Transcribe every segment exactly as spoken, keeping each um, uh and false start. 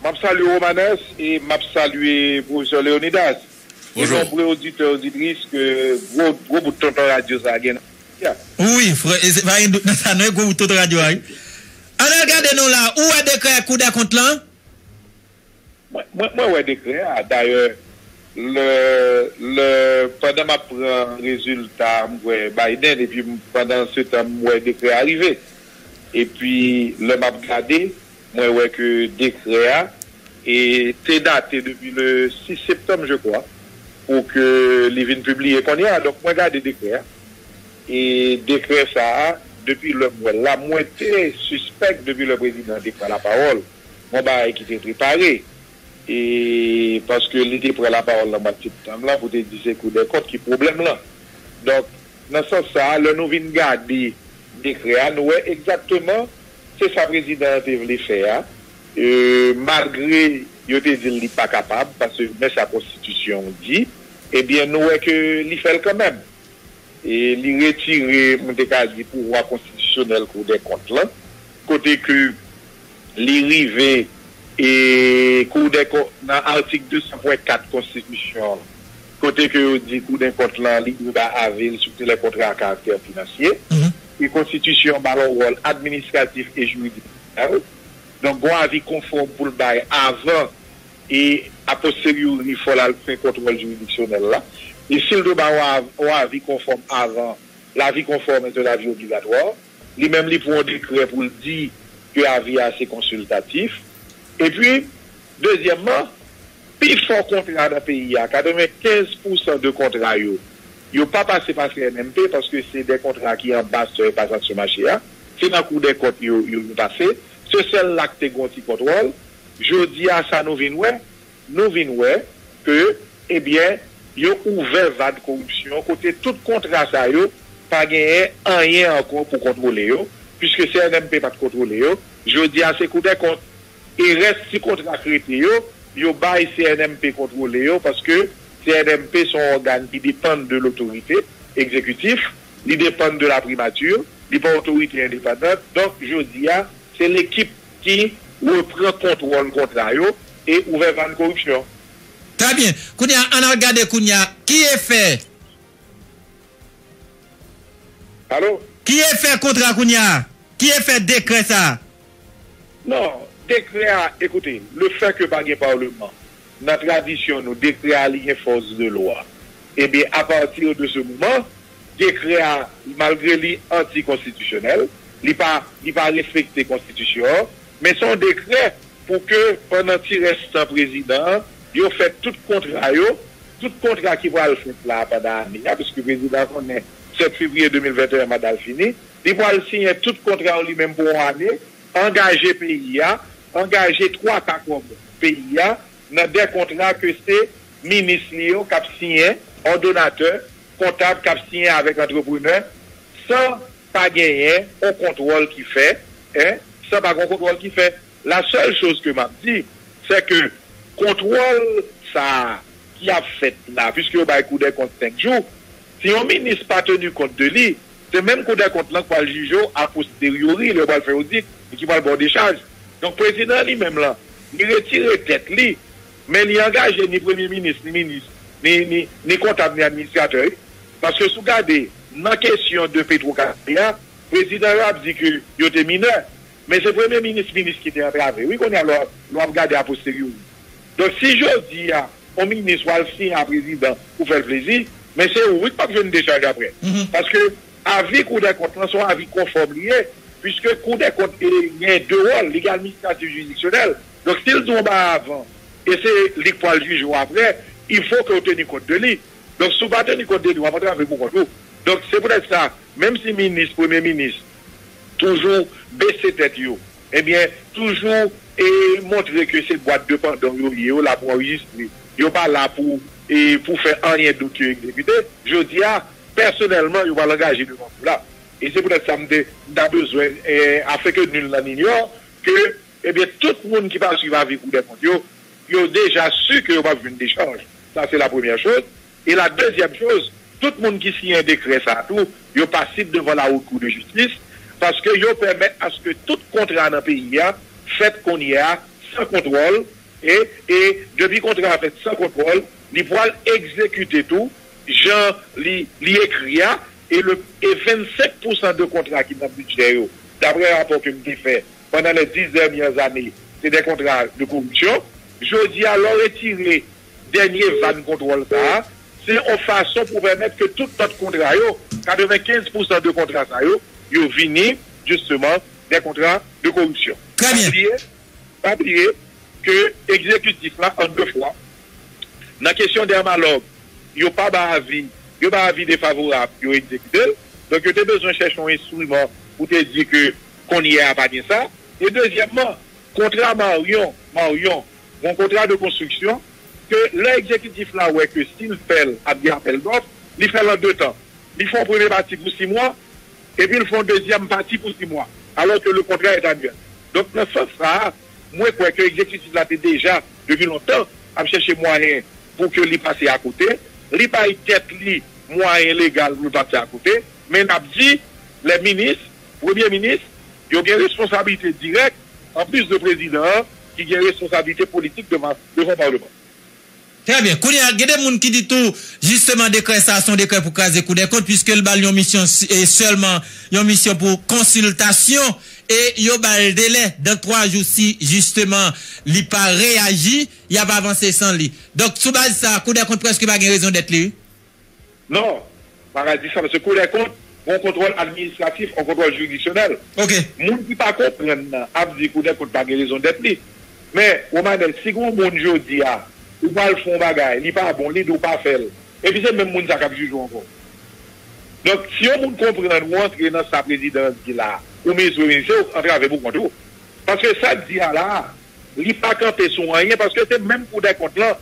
M ap salye Romanes e m ap salye Pwofesè Leonidas. E bonjou. Nonbre oditè, oditris ke gwo, gwo bout tonton radyo sa a gen nan peyi a. Wi, frè, e se pa gen dout nan sa, non, e gwo bout tonton radyo a, wi. Ann al gade non la, ou wè dekrè Kou dè kont lan? Mwen, mwen, mwen wè dekrè a. Dayè, lè, lè, pandan m ap pran rezilta, m wè Biden, epi m, pandan se tan, m wè dekrè a rive. Epi, lè m ap gade, mwen wè ke dekrè a e te date depi le sis septanm, je crois, pou ke li vin pibliye kounye a. Donk, mwen gade dekrè a. E dekrè sa a, depi lè m wè l la, mwen te sispèk depi lè prezidan te pran lapawòl, yon bagay ki te prepare. E paske li te pran lapawòl nan mwa septanm lan pou te di se Kou dè kont ki pwoblèm lan. Donk, nan sans sa a, lè nou vin gade dekrè a, nou wè egzakteman se sa prezidan an te vle fè a. E, malgre yo te di l li pa kapab, paske men sa konstitisyon an di, ebyen, nou wè ke li fè l kanmenm. E li retire, mwen te ka di, pouvwa konstitisyonèl Kou dè kont lan, kote ke li rive, e Kou dè kont, nan atik de san pwen kat konstitisyon an, kote ke yo di Kou dè kont lan, li dwe bay avi l sou tout lè kontra a karaktè finansye. Mhm. E konstitisyon an ba l yon wòl administratif e jiridisyonèl. Donk, gon avi konfòm pou l bay avan, e a posteriori, fò l al fè kontwòl jiridiksyonèl la. E si l dwe bay yon av-, yon avi konfòm avan, l'avis conforme est un avis obligatoire. Li menm, li pran yon dekrè pou l di ke avi a se konsiltatif. Epi, dezyèmman, pifò kontra nan peyi a, katrevenkenz pousan de kontra yo, yo pa pase pa C N M P, paske se de kontra ki anba sèy pa sanksyon mache a. Se nan Kou dè kont yo, yo, yo pase. Se sèl la k te gen yon ti kontwòl. Jodi a, sa nou vin wè, nou vin wè ke, ebyen, yo ouvè vàn koripsyon, kote tout kontra sa yo pa genyen anyen ankò pou kontwole yo, piske C N M P pa t kontwole yo. Jodi a, se Kou dè kont. E rès ti kontra k rete yo, yo bay C N M P kontwole yo, paske C N M P se yon ògàn ki depann de lotorite egzekitif, li depann de la primati, li pa otorite endepandan. Donk, jodi a, se lekip ki reprann kontwòl kontra yo e ouvè vàn koripsyon. Trè byen. Kounye a, ann al gade kounye a, ki efè? Alo? Ki efè kontra kounye a? Ki efè dekrè sa a? Non, dekrè a, ekoute, le fè ke pa gen palman, nan tradisyon nou, dekrè a li gen fòs de lwa. Ebyen, apati de se moman, dekrè a, malgre li antikonstitisyonèl, li pa, li pa respekte konstitisyon an, men se yon dekrè pou ke pandan ti rès tan prezidan an, yo fè tout kontra yo, tout kontra ki pral fèt la pandan ane a, piske prezidan konnen sèt fevriye de mil venteyen manda l fini, li pral siyen tout kontra yo li menm pou yon ane, angaje peyi a, angaje twa ka kòb peyi a nan de kontra ke se minis li yo k ap siyen, òdonatè, kontab k ap siyen avèk antreprenè, san pa genyen yon kontwòl ki fè, en, san pa gen yon kontwòl ki fè. La sèl choz ke m ap di, se ke kontwòl sa a ki ap fèt la, piske yo bay Kou dè kont senk jou, si yon minis pa teni kont de li, se menm Kou dè kont lan k pral jije w a posteriori, lè yo pral fè odit, e ki pral ba w dechaj. Donk, prezidan an li menm lan, li retire tèt li, men li angaje ni premye minis, ni minis, ni, ni, ni kontab, ni administratè, wi. Paske si w gade, nan kesyon de Petro Caribe a, prezidan yo ap di ke yo te minè, men se premye minis, minis ki te antrave. Wi, kounye a, lè w, lè w ap gade a posteriori. Donk, si jodi a, yon minis pral siyen a prezidan pou fè l plezi, men se ou wi k p ap jwenn dechaj apre. Mhm. Paske avi Kou dè kont lan se yon avi konfòm li ye, piske Kou dè kont, e, gen de wòl, li gen administratif, jiridiksyonèl. Donk, si l di w yon bagay avan, e se li k pral jije w apre, il faut que w teni kont de li. Donk, si w pa teni kont de li, w ap antrave pou kont ou. Donk, se poutèt sa, menm si minis, premye minis, toujou bese tèt yo, ebyen, toujou, e, montre ke se bwat de pandon yo ye, yo la pou anrejistre. Yo pa la pou, e, pou fè anyen dout yo egzekite. Jodi a, pèsonèlman, yo pral angaje devan kou la. E se poutèt sa m te, m ta bezwen, e, afin que nul n'en ignore, ke, ebyen, tout moun ki pa swiv avi Kou dè kont yo, yo deja si ke yo p ap jwenn dechaj. Sa, se la premyè choz. E la dezyèm choz, tout moun ki siyen dekrè sa a tou, yo pasib devan la Haute Cour de Justice, paske yo pèmèt aske tout kontra nan peyi a fèt kounye a san kontwòl, e, e depi kontra a fèt san kontwòl, li pral egzekite tou, jan li, li ekri a, e le, e vennsenk pousan de kontra ki nan bidjè yo, daprè rapò ke m te fè pandan les dix dernières années, se de kontra de koripsyon. Jodi a, lè w retire dènye vag kontwòl sa a, se yon fason pou pèmèt ke tout lòt kontra yo, katrevenkenz pousan de kontra sa yo, yo vini, jisteman, de kontra de koripsyon. Trè byen. Pa bliye, pa bliye ke egzekitif la, an de fwa, nan kesyon dèmalòg, yo pa ba avi, yo ba avi defavorab, yo egzekite l. Donk, yo te bezwen chèche yon enstriman pou te di ke kounye a pa gen sa. E dezyèmman, kontra Maryon, Maryon, yon kontra de konstriksyon, ke lè egzekitif la wè ke si l fè l, ap gen apèl dòf, li fè l an de tan. Li fè yon premye pati pou sis mwa, epi l fè yon dezyèm pati pou sis mwa, alò ke le kontra est annuel. Donk, nan sans sa a, mwen kwè ke egzekitif la te deja, depi lontan, ap chèche mwayen pou ke li pase akote. Li bay tèt li mwayen legal pou l pase akote, men n ap di, lè minis, premye minis, yo gen responsablite dirèk, anplis de prezidan an, ki gen responsablite politik devan, devan palman. Trè byen. Kounye a, gen de moun ki di tou, jisteman, dekrè sa a se yon dekrè pou kraze Kou dè kont, piske l ba l yon misyon s- e sèlman, yon misyon pou konsiltasyon, e yo ba l delè dan twa jou si, jisteman, li pa reyaji, y ap avanse san li. Donk, sou baz sa a, Kou dè kont prèske pa gen rezon dèt li, wi. Non, pa ka di sa, paske Kou dè kont, yon kontwòl administratif, yon kontwòl jiridiksyonèl. Ok. Moun ki pa konprann nan ap di Kou dè kont pa gen rezon dèt li. Men, Romanel, si gen yon moun jodi a, ou pral fè yon bagay, li pa bon, li di w pa fè l. Epi se menm moun sa k ap jije w ankò. Donk, si yon moun konprann ou antre nan sa prezidan an di la, ou mezire misye, ou antrave pou kont ou. Paske sa k di a la, li pa kanpe sou anyen, paske se menm Kou dè kont lan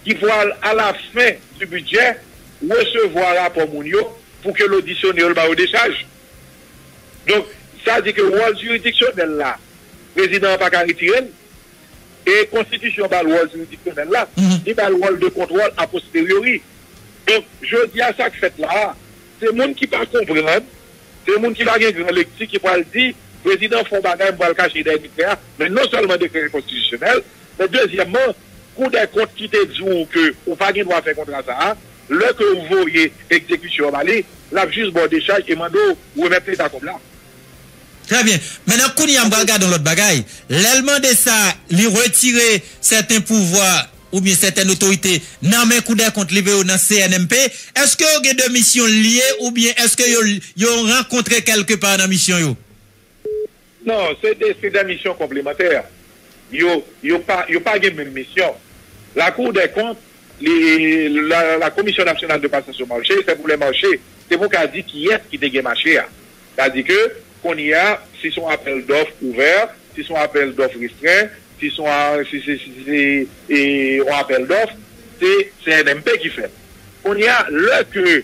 ki pral, a la fen di bidjè, resevwa rapò moun yo pou ke l odisyone yo, l ba yo dechaj. Donk, sa di ke wòl jiridiksyonèl la, prezidan an pa ka retire l, e konstitisyon ba l wòl jiridiksyonèl la, li ba l wòl de kontwòl a posteriori. Donk, jodi a, sa k fèt la a, se moun ki pa konprann, se moun ki pa gen gran lekti ki pral di, prezidan fè yon bagay, m pral kache dèyè dekrè a, men non sèlman dekrè enkonstitisyonèl, men dezyèmman, Kou dè kont ki te di w ke ou pa gen dwa fè kontra sa a, lè ke ou voye egzekisyon an ba li, l ap jis ba w dechaj e mande w remèt leta kòb la. Trè byen. Mentnan, kounye a, m pral gade yon lòt bagay. Lè l mande sa, li retire sèten pouvwa oubyen sètèn otorite nan men Kou dè kont, li voye yo nan C N M P. Èske yo gen de misyon lye oubyen èske yo, yo rankontre kèlkepa nan misyon yo? Non, se de, se de misyon konplemantè. Yo, yo pa, yo pa gen menm misyon. La Cour des comptes, li, la, la Commission nationale de passation marché, c'est pour les marchés. Se pou ka di kiyès ki te gen mache a. Sa di ke, kounye a, si se yon apèl dòf ouvè, si se yon apèl dòf restren, si se yon a- si, si, si, si, e, yon apèl dòf, se C N M P ki fè l. Kounye a, lè ke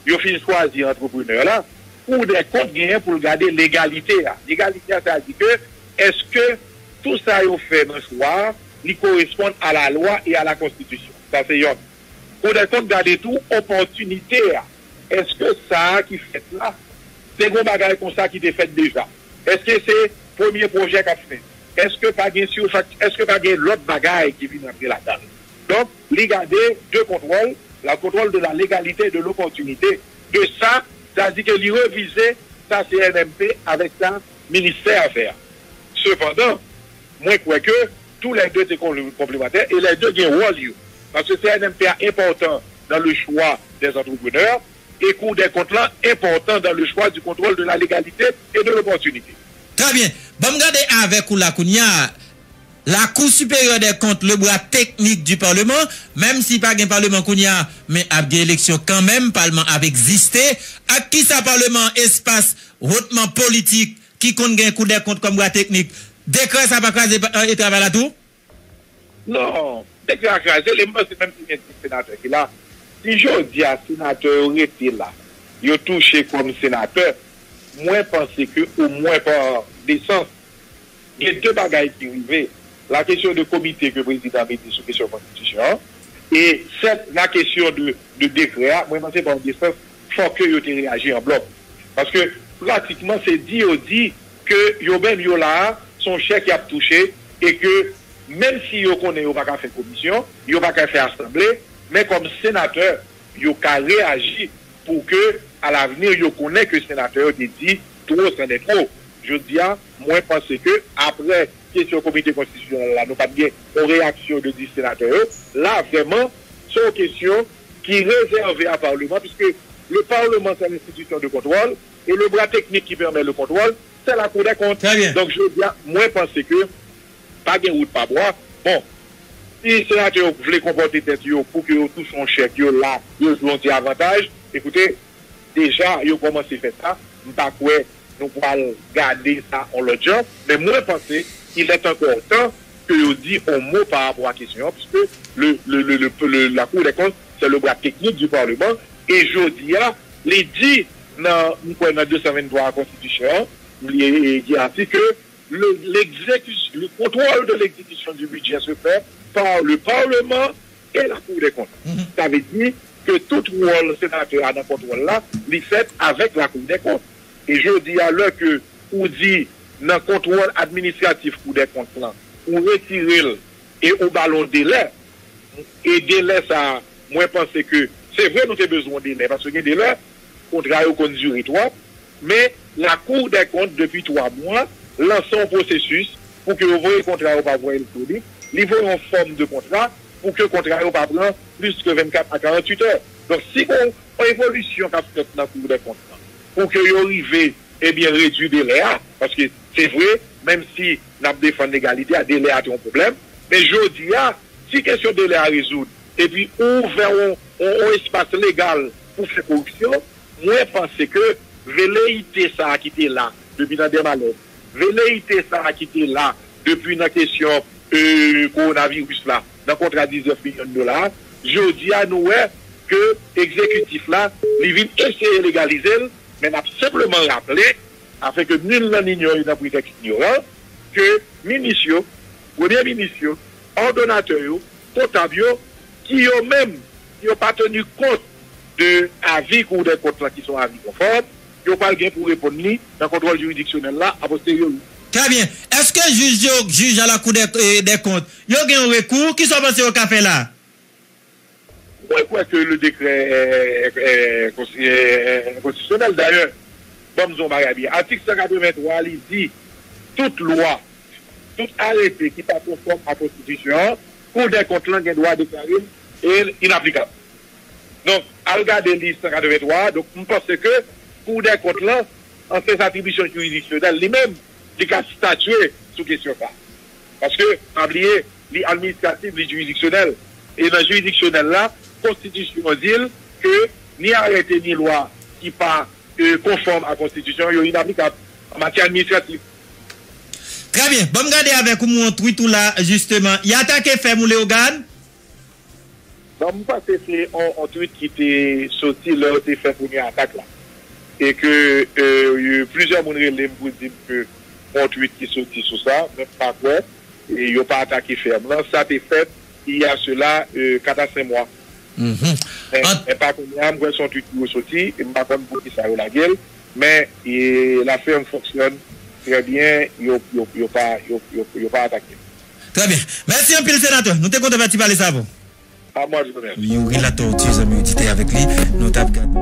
yo fin chwazi antreprenè la, Kou dè kont genyen pou l gade legalite a. Legalite a, sa di ke, èske tou sa yo fè nan chwa a, li koresponn a la lwa e a la konstitisyon? Sa se yonn. Kou dè kont gade tou opòtinite a. Èske sa a ki fèt la, se gon bagay konsa ki te fèt deja? Èske se premye pwojè k ap fèt? Èske pa gen sifak- èske pa gen lòt bagay ki vin antre ladan l? Donk, li gade de kontwòl, la contrôle de la légalité et de l'opportunité. De sa, sa di ke li revize sa C N M P avèk sa ministè a fè a. Sepandan, mwen kwè ke tou lè de te konplemantè e lè de gen wòl yo. Paske C N M P a enpòtan dans le choix des entrepreneurs e Cour des comptes la enpòtan dans le choix du contrôle de la légalité et de l'opportunité. Trè byen. Ban m gade avèk ou la kounye a. La Cour supérieure des comptes, le bras technique du Parlement, menm si pa gen Parlement kounye a, men ap gen eleksyon kanmenm, Palman ap egziste. Ak kisa Parlement an, espas hotman politik ki konn gen Cour des comptes kòm bra teknik, dekrè sa pa kraze pa- e travay la tou? Non, dekrè a kraze, li, m panse menm si gen dis senatè ki la, si jodi a senatè yo rete la, yo touche kòm senatè, mwen panse ke omwen pa desans, gen de bagay ki rive. La kesyon de komite ke prezidan mete sou kesyon konstitisyon an, e sèt, la kesyon de, de dekrè a, mwen panse pa desans, fòk ke yo te reyaji an blòk. Paske pratikman se di yo di ke yo menm yo la a, se yon chèk y ap touche e ke menm si yo konnen yo pa ka fè komisyon, yo pa ka fè asanble, men kòm senatè, yo ka reyaji pou ke alavni yo konnen ke senatè yo te di twò san dè twò. Jodi a, mwen panse ke apre kesyon komite konstitisyonèl la, nou pa t gen yon reyaksyon de dis senatè yo. La, vrèman, se yon kesyon ki rezève a Parleman, puisque le Parlement, c'est l'institution de contrôle, et le bras technique qui permet le contrôle, c'est la Cour des comptes. Très bien. Donk, jodi a, mwen panse ke pa gen wout pa bwa. Bon, si senatè yo vle konpòte tèt yo pou ke yo touche yon chèk, yo la, yo jwe yon ti avantaj, ekoute, deja, yo kòmanse fè sa. M pa kwè nou pral gade sa yon lòt jan, men mwen panse il est encore temps que yo di yon mo pa rapò a kesyon an, puisque le, le, le, le, le, la Cour des comptes, c'est le bras technique du Parlement, e jodi a, li di nan, m kwè nan de san venntwa a konstitisyon an, li, li di atik ke le, l'exécu-, le contrôle de l'exécution du budget se fait par le Parlement et la Cour des comptes. Sa vle di ke tout wòl senatè a nan kontwòl la, li fèt avèk la Cour des comptes. E jodi a, lè ke ou di nan kontwòl administratif Cour des comptes lan, ou retire l e ou ba l yon delè, e delè sa a, mwen panse ke se vre nou te bezwen yon delè, paske gen delè, kontra yo konn dire twòp, men la Cour des comptes, depi twa mwa, lanse yon pwosesis pou ke yo voye kontra yo pa vwa elektwonik, li voye yon fòm de kontra pou ke kontra yo pa pran plis ke vennkat a karannwit è. Donk, si gon yon evolisyon k ap fèt nan Cour des comptes lan, pou ke yo rive, ebyen, redui delè a, paske se vre, menm si n ap defann legalite a, delè a te yon pwoblèm, men jodi a, si kesyon delè a rezoud, epi ou ouvè yon, yon, yon espas legal pou fè koripsyon, mwen panse ke veleyite sa a ki te la depi nan Dèmalè, veleyite sa a ki te la depi nan kesyon, e, kowonaviris la, nan kontra diznèf milyon dola a, jodi a nou wè ke egzekitif la, li vin eseye legalize l, men n ap senpleman raple, afin que nul n'en ignore dans prétexte ignorant, ke minis yo, premye minis yo, òdonatè yo, kontab yo, ki yo menm, yo pa teni kont de avi Cour des comptes lan ki se yon avi konfòm, yo pral gen pou reponn li nan kontwòl jiridiksyonèl la a posteriori. Très bien. Èske jij yo, jij a la Cour des, eh, des comptes, yo gen yon rekou? Kisa w panse yo ka fè la? Mwen kwè ke le décret est, est, est consti-, est, est constitutionnel. Dayè, ban m di yon bagay byen. Atik san katrevenntwa, li di, tout lwa, tout arete ki pa konfòm a konstitisyon an, Cour des comptes lan gen dwa deklare l inaplikab. Donk, al gade li san katrevenntwa a. Donk, m panse ke Cour des comptes lan, an ses atribisyon jiridiksyonèl, li menm, li ka statye sou kesyon sa. Paske, pa bliye, li administratif, li jiridiksyonèl. E nan jiridiksyonèl la, konstitisyon an di l ke ni arete ni lwa ki pa, e, konfòm a konstitisyon an, yo inaplikab an matyè administratif. Trè byen. Ban m gade avèk ou yon tweet ou la, jisteman. Y atake fèm ou Leyogàn? Bon, m panse se on, on tweet ki te soti lè yo te fè premye atak la. E ke, e, plizyè moun rele m pou di m ke on tweet ki soti sou sa, men m pa kwè. E yo pa atake fèm lan. Sa te fèt, il y a cela, e, kat a senk mwa. Men, men pa kounye a, m kwè se on tweet ki resoti, e m pa konn poukisa yo lage l. Men, e, la fèm fonksyòn trè byen, yo, yo, yo pa, yo, yo, yo pa atake l. Trè byen. Mèsi anpil, senatè. Nou te kontan fè ti pale sa avè w. À moi de remercier. Youri Latortue, zanmi oditè, avèk li, nou t ap gade.